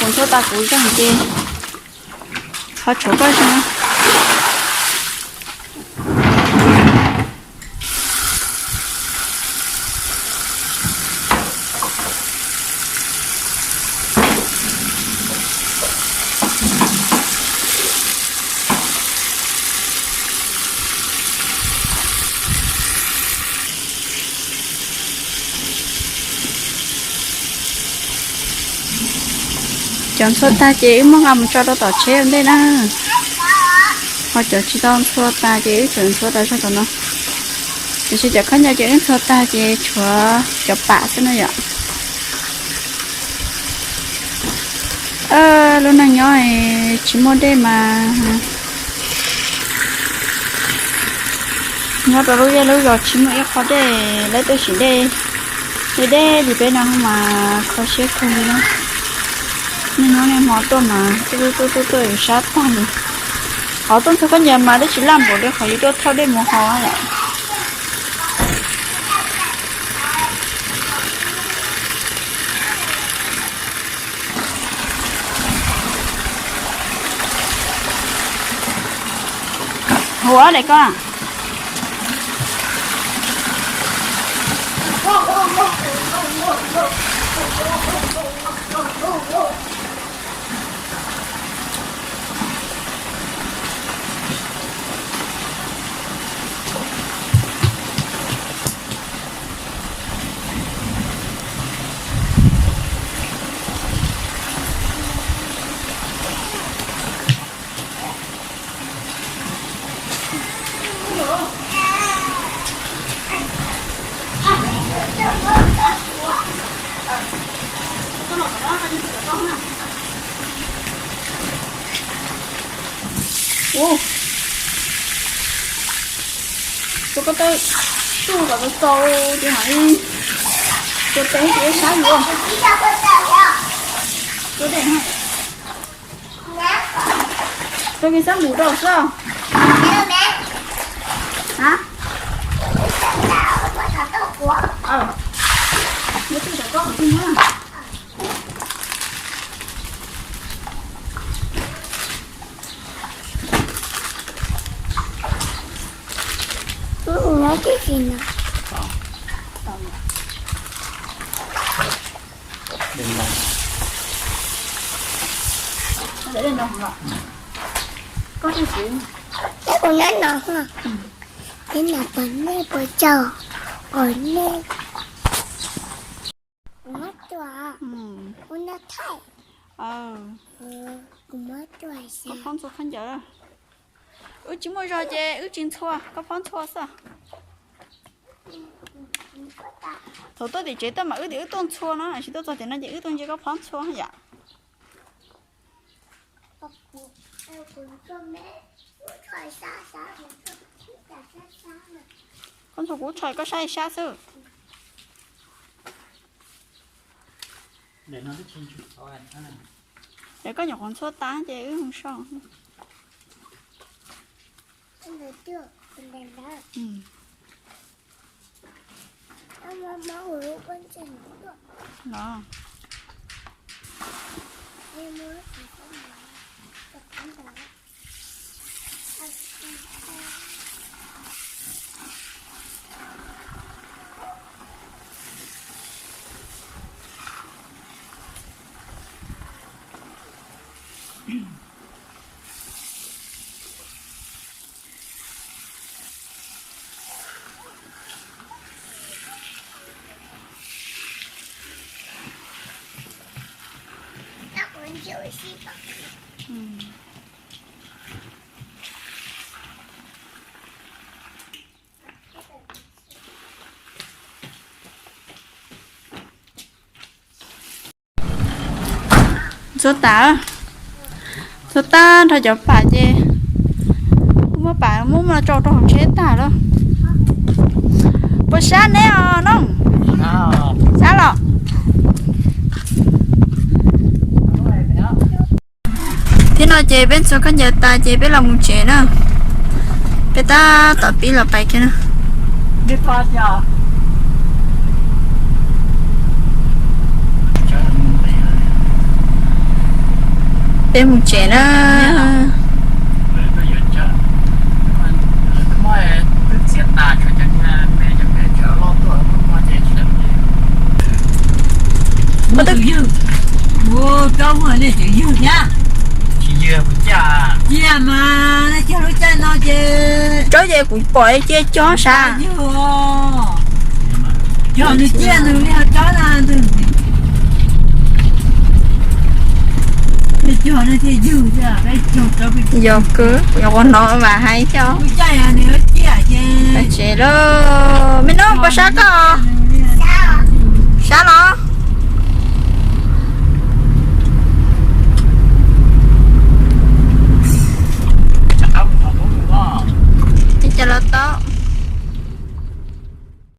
Kuv ntxhua tas kuv zeeg ces qhov tshuav koj zeeg na. Cov ntxhua tag ces wb muab nqa mus tso rau tom tsheb ua ntej na. Ho cov tsis tau ntxhua tas ces wb tseem ntxhua tas zog tom no. Tiam sis cov khaub ncaws ces wb ntxhua tag ces tshuav cov pam xwb no yom. Lub neej nyob tsis muaj dej mas nyob rau lub zej lub zos tsis muaj ib qho dej, lawv tuaj sim dej, dej deb li peb no mas kho siab kawg li na. Niaj hnub niaj hmo tuaj mas tuaj tuaj tuaj tuaj yuav sab tag li. Qhov tuaj ntxhua khaub ncaws mas twb tsis laj npaum li qhov yus tuaj thauj dej mus haus lawm. Hu ua dais koj. Ua, tus ko taw, tus ko taw tau tias hais, tus tes tus sab yuav, tus tes, tus kis sab mus rau xwb. Ua no, ua no pos nej pos tsaug, pos nej. Kuv muab tua, ua no thaij, kuv muab tua. Koj phob ntxhua khaub ncaws. Wb tsis muaj zog ces wb tsis ntxhua, koj phob ntxhua xwb. Thaum tuaj tim tsev tuaj mas wb tias wb tuaj ntxhua no, tab sis tuaj txog tiam no ces wb tuaj ntsia koj phob ntxhua yom. Koj ntxhua kuv tshais koj saib sab xwb. Ces koj nyuam qhuav ntxhua tas ces wb mus so. Los. Ntxhua tas, ntxhua tag nrho cov pam ces kuv muab pam muab tso rau hauv tsheb tag lawm. Puas sab neb os noog? Sab los. Thiab no ces peb ntxhua khaub ncaws tas ces peb los mus tsev na. Peb tab tom pib los pais kiag na. Peb mus tsev na. Ua tus ywg, ua tsob muag nej tseem ywg thiab. Cia mas nej cog lub caij no ces, tsob ces kuv pom cia cog sav. Ywg, cog nws ciaj nws li ho tsob na. Yog kawg, kuv nyuam qhuav hnov Vam hais thiab. Tsev lawm, me nub puas sab koj?